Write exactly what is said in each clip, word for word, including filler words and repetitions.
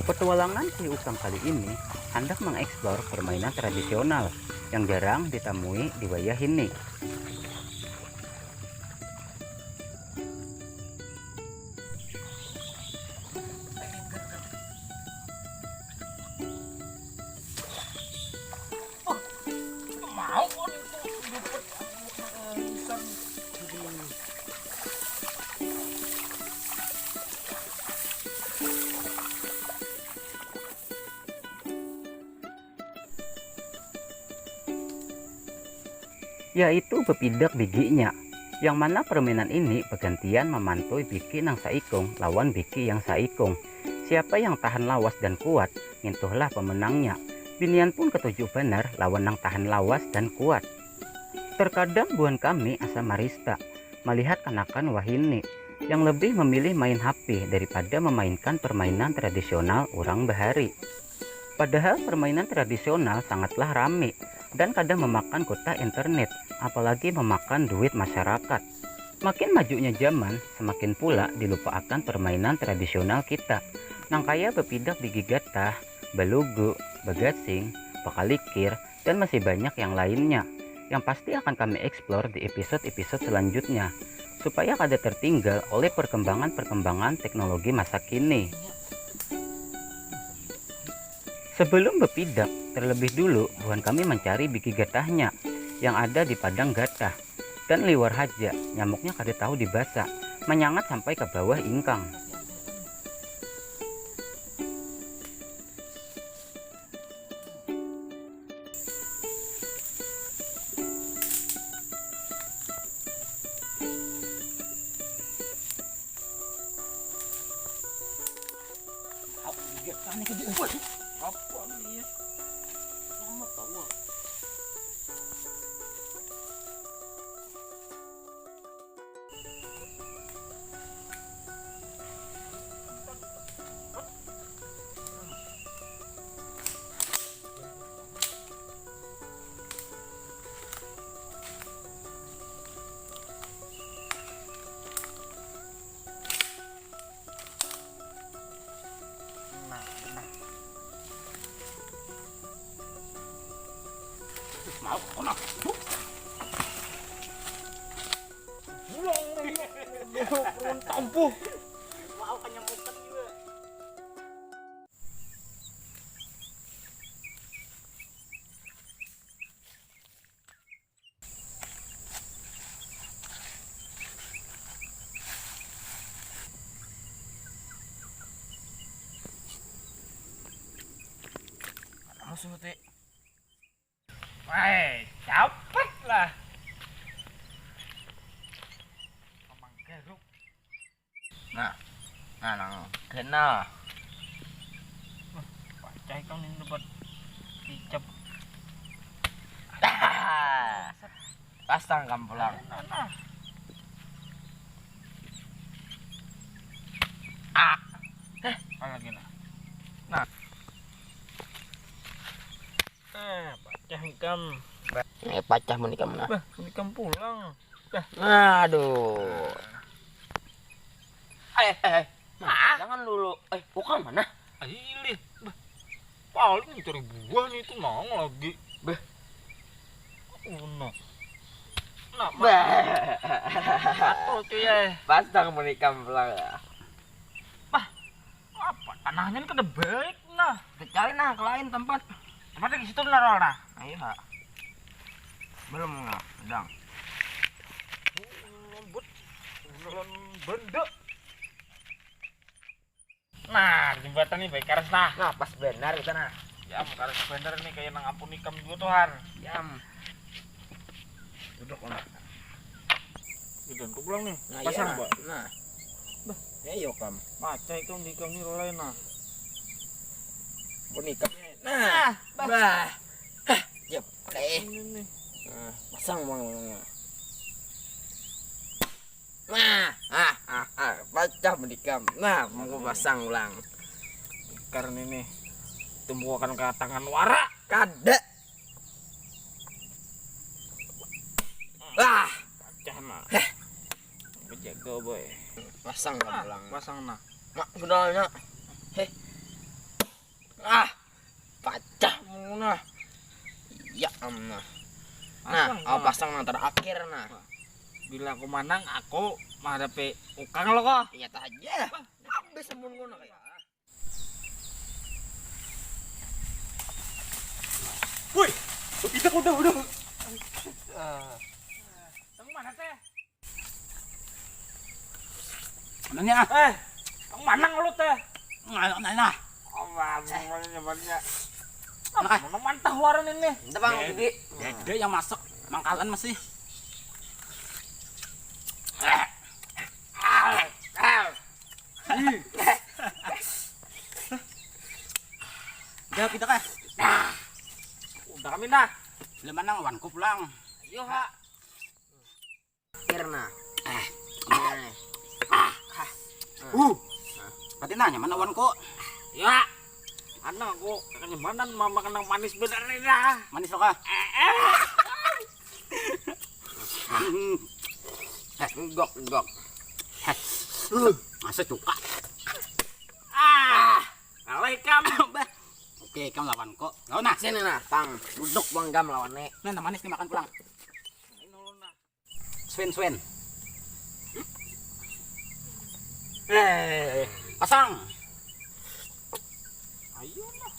Petualangan Cih Ukang kali ini handak mengeksplor permainan tradisional yang jarang ditamui di wayah ini. Yaitu bepidak biginya, yang mana permainan ini begantian memantui bigi nang saikung lawan bigi yang saikung. Siapa yang tahan lawas dan kuat, ngintuhlah pemenangnya. Binian pun ketuju banar lawan nang tahan lawas dan kuat. Terkadang buhan kami asa marista melihat kanakan wahini yang lebih memilih main H P daripada memainkan permainan tradisional urang bahari. Padahal permainan tradisional sangatlah rame dan kada memakan kuota internet, apalagi memakan duit masyarakat. Makin majunya zaman, semakin pula dilupaakan permainan tradisional kita, nang kaya bepidak bigi gatah, belugu, begasing, bakalikir, dan masih banyak yang lainnya yang pasti akan kami explore di episode-episode selanjutnya, supaya kada tertinggal oleh perkembangan-perkembangan teknologi masa kini. Sebelum bepidak, terlebih dulu buhan kami mencari bigi gatahnya yang ada di padang gatah. Dan liwar haja, nyamuknya kada tahu dibasa, menyangat sampai ke bawah ingkang. Apa dia? Tanya ke dia. Wah, apa dia? Lama tahu. Nah, nah. Mau kena. Pulang lagi. Dia turun tampuh. Mau kanyamukan juga. Musuh teh. Wai, capek lah. Manggaruk. Nah, nah nang kena. Wah, pacah ikam ini dapat kicap. Dah. Pasang kam pulang. Nah, nah. Ah. Eh, apa lagi nah? Nah. Ah, pacah ikam. Eh, pacah mun ikam nah. Bah, mun ikam pulang. Dah. Aduh. Eh, eh, eh. Nah, jangan dulu. Eh, bukan mana? Ilih. Bah. Paling mencari buah nih itu nang lagi. Bah. Ono. Nah, bah. Apa tuh ya? Pasang mun ikam pulang ya. Bah. Apa tanahnya ini kada baik nah. Kita cari nah ke lain tempat. Tempat di situ nah, Rol, nah. Ayo, ha. Belum nah, sedang. Lembut. Beneran benda. Nah, jembatan nih baik karas nah. Nah, pas benar kita nah. Ya, karas bener nih kayak nang ampun ikam juga tuh, Har. Jam. Duduk nah. Gitu, aku pulang nih. Nah, pasang, iya. Pak. Nah. Bah. Ya, yo kam. Maca itu di kami lain nah. Pun ikam. Nah, ah, bah. Bah. Hah, ya, boleh. Ini nih. Nah, pasang bang ulangnya. Nah, ah, ah, ah, pacah mendikam. Nah, mau pasang ulang. Ikar ini nih. Tumbuh akan ke tangan wara. Kada. Wah. Pacah mah. Heh. Bejaga, Boy. Pasang ah, pulang. Pasang nah. Mak, gunanya. Heh. Ah, pacah muna. Ya amna. Nah, pasang, oh, nah, pasang nang terakhir nah. Bila aku manang, aku menghadapi ukang lo kok. Iya aja. Habis mun ngono kayak. Woi, kita udah udah. Tang mana teh? Nanya. Eh, tang mana ngelut teh? Nanya nanya. Allah, mana nyamannya? Nah, mana mantah waran ini? Entah bang, Dek, Dek. Dek, Dek yang masuk mangkalan masih. Udah kita kah? Udah kami dah. Belum mana lawanku pulang. Ayo ha. Mirna. Eh, ini. Ah. Uh. Pati nanya mana lawanku? Ya. Anak aku kanyaman mama kenang manis bener nih dah. Manis lo kah? Eh, eh. Hmm. Eh, enggok, enggok. Eh, uh, masa cuka? Ah, kalah ikam. Bah. Oke, ikam lawanku. Lawan nah. Sini nah, tang. Duduk bang ikam lawan nih. Nah, nah, manis nih makan pulang. Ini ulun nah. Swen, swen. Eh, pasang. Ayo lah.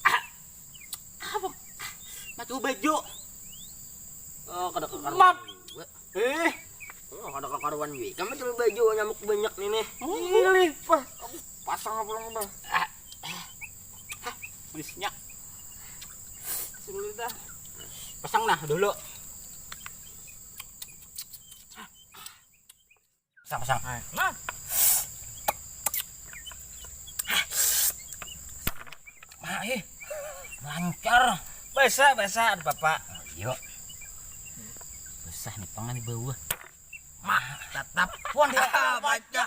Ah, apa? Nah, coba baju. Oh, kada kakaruan. Map. Eh. Oh, kada kakaruan wi. Kamu coba baju nyamuk banyak nih nih. Oh, pilih. Wah, aku pasang apa lang, Bang? Ah, ah. Hah, manisnya. Sulit dah. Pasang nah dulu. Pasang, pasang. Nah. Nah, eh. Lancar. Basah, basah, ada apa? Yuk. Basah nih, pangan di bawah. Mah, tatap pun dia baca.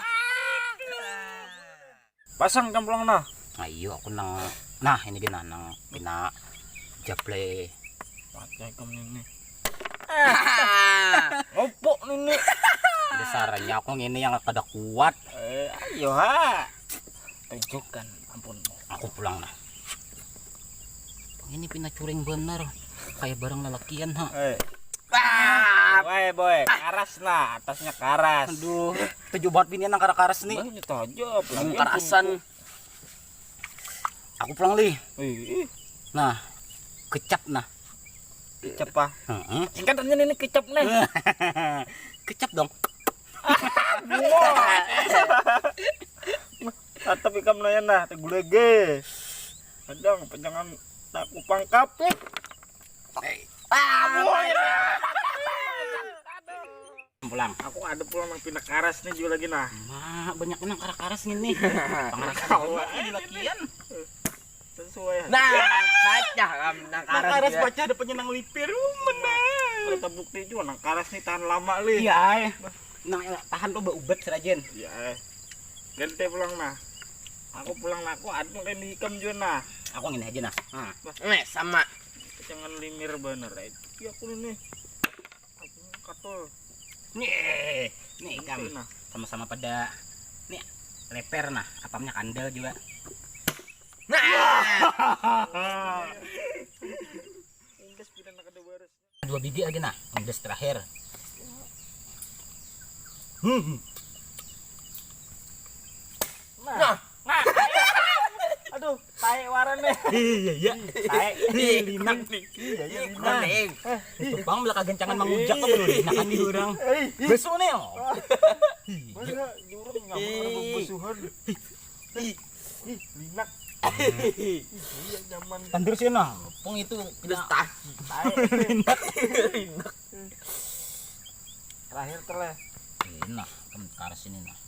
Pasang ikam pulang nah. Ayo aku nang, nah ini dia nah, nang pina japlay. Pacah ikam ini. Opok ini. Dasarnya aku ngini yang kada kuat. Eh, ayo ha. Tunjukkan ampunmu. Aku pulang nah. Ini pina curing bener. Kayak barang lalakian ha. Eh. Wah, boy, karas nah, atasnya karas. Aduh, tujuh banget binian nang karas nih. Bah, ini aja, apalagi karasan. Aku pulang lih. Ih, ih. Nah, kecap nah. Kecap apa? Heeh. Singkatannya ini kecap nih. Kecap dong. Bungo. Tatap ikam nanya nah, tegulege. Kadang panjangan tak kupangkap. Ah, boy. Pulang. Aku ada pulang nang pina karas nih juga lagi nah. Ma, banyak nang karas-karas ngini. Pangaras kawa ini lakian. Sesuai. Nah, pacah kam nang karas. Nang karas pacah ada penyenang lipir. Mana? Ada bukti juga nang karas nih tahan lama lih. Iya, eh. Nang tahan lo baubat serajen. Iya, eh. Ganti pulang nah. Aku pulang nah, aku ada kayak ikam juga nah. Aku ngini aja nah. Nah. Nih sama. Jangan limir bener, eh. Iya aku nih. Katul. Nih, nih ikam. Nah. Sama-sama pada nih leper nah, apamnya kandel juga. Nah. Indes pina kada baras. Dua biji lagi nah, indes terakhir. Hmm. Nah. Nah. Nah. Aduh, tae waran deh. Iya, iya. Tae. Ih, linak. Iya, iya, linak. Itu pang bila kagencangan mangujak kok belum linakan di urang. Besu nih. Oh. Mana jurang nyaman ada besuhan. Ih, linak. Ih, iya nyaman. Tandur sih nah, pung itu pina. Tae. Linak. Linak. Terakhir teleh. Nah, kan karas ini nah.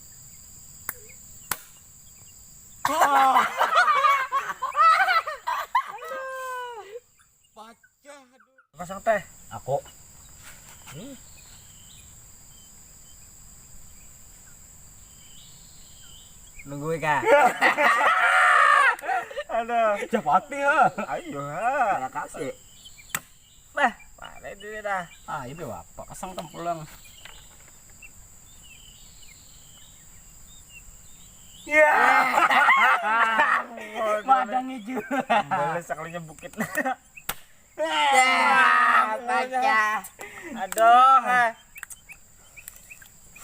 Pacah, aduh. Pasang teh. Aku. Hmm. Nunggu ka. Aduh. Capati ha. Ayo ha. Terima kasih. Bah, mana dia dah? Ah, ini apa? Pasang tempulang. Madangi juga. Boleh sekalinya bukit. Ya, pecah. Aduh, eh.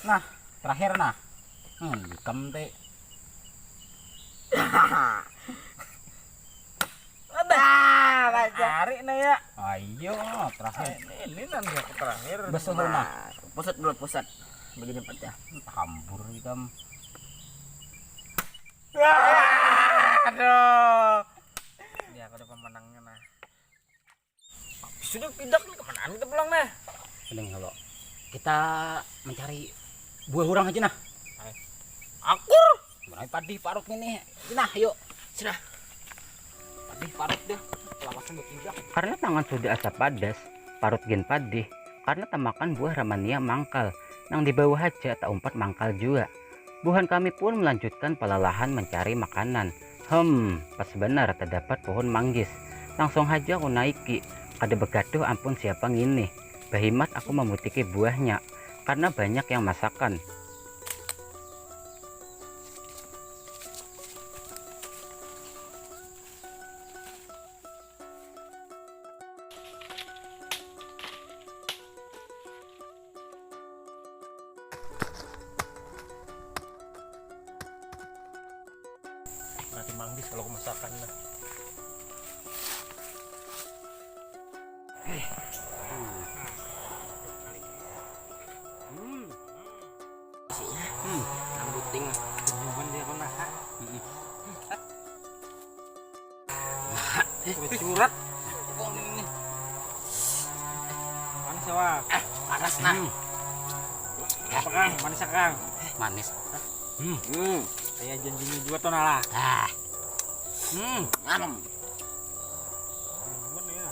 Nah, terakhir nah. Hmm, ikam teh. Nah, pecah. Ari nah ya. Ayo, terakhir. Ini, ini nanti aku terakhir. Besuh nah. Pusat dulu, pusat. Begini pecah. Hambur ikam. Aduh. Ini aku ada pemenangnya nah. Sudah pidak nih, kemana kita pulang nah? Mending kalau kita mencari buah orang aja nah. Akur. Mana padi parut ini? Nah, yuk. Sudah. Padi parut deh. Lawasan berpijak. Karena tangan sudah asa padas, parut gin padih. Karena tamakan buah ramania mangkal, nang di bawah aja tak umpat mangkal jua. Buhan kami pun melanjutkan pelalahan mencari makanan. Hem, pas benar terdapat pohon manggis. Langsung haja aku naiki. Kada begaduh ampun siapa ngini. Bahimat aku memutiki buahnya karena banyak yang masakan. Nanti manggis kalau kemasakan nah. Hmm. Isinya. Hmm. Nang buting. Senyuman dia kena. Hmm. Surat. Mana sih, Wak? Eh, panas nah. Hmm. Apa, Kang? Manis, Kang? Manis. Hmm. Hmm. Kayak janjinya juga tuh, nah lah. Ah. Hmm. Nganam. Gimana ya?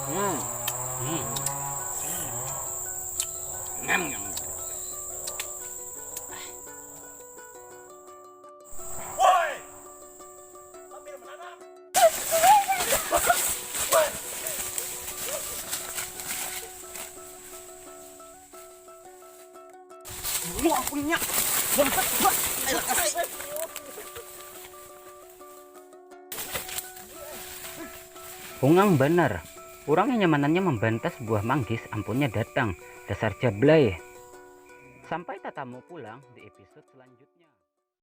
Hmm. Hmm. Nganam. Lu ampunnya. Hungang banar. Urang yang nyamanannya membantas buah manggis ampunnya datang. Dasar jablay. Sampai tatamu pulang di episode selanjutnya.